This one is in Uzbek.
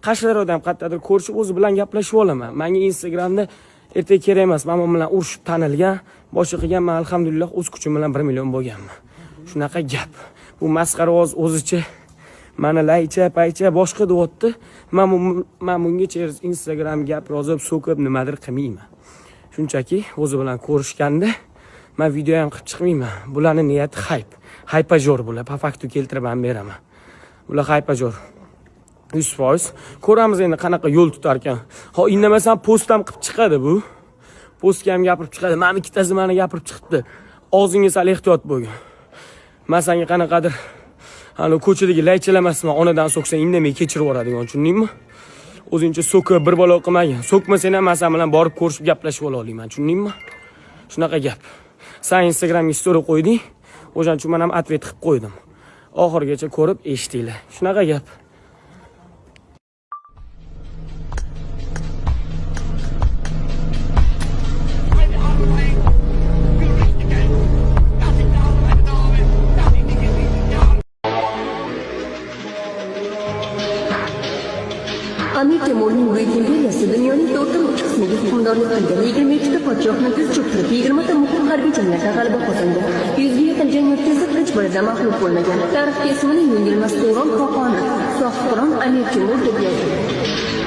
Qashqadaryoda ham qayerdadir ko'rishib, o'zi bilan gaplashib olaman. Menga Instagramda ertaga kerak emas. Men bu bilan urushib tanilgan, boshqa qilgan, men alhamdulillah o'z kuchim bilan 1 million bo'lganman. Shunaqa gap. Bu masxaravoz o'zicha mana laycha, paycha boshqa deyapti. Men bunga через Instagram gap yozib, so'kib nimadir qilmayman. Shunchaki o'zi bilan ko'rishganda men video ham qilib chiqmayman. Bularning niyati хайп. Хайпожор bular, по факту keltirib ham beraman. Bular хайпожор. 100%. Ko'ramiz endi qanaqa yo'l tutar ekan. Ho, indamasam post ham qilib chiqadi bu. Postga ham gapirib chiqadi. Mana ikkitasi meni gapirib chiqibdi. Og'zingga sal ehtiyot bo'lgin. Men senga qanaqadir hani ko'chadagi laychalamasman, onadan so'ksang indamay kechirib yuboradigan, tushundingmi? O'zingcha so'kib bir balo qilmagin. So'kmasang ham men sen bilan borib ko'rishib gaplashib ola olaman, tushundingmi? Shunaqa gap. Sen Instagramga story qo'yding, o'shaning uchun men ham ответ qilib qo'ydim. Oxirigacha ko'rib eshitinglar. Shunaqa gap. Amir Temurning buyuk imperiyasi dunyoning to'rtdan uch qismiga hukmdorlik qilgan, 23 ta podshohni tiz cho'ktirib, 20 ta muhim harbiy janglarda g'alaba qozongan. 100 ga yaqin jang o'tkazib, hech birida mag'lub bo'lmagan. Tarixga ismini yengilmas Turon xoqoni, Sohibqiron Amir Temur deb yozilgan.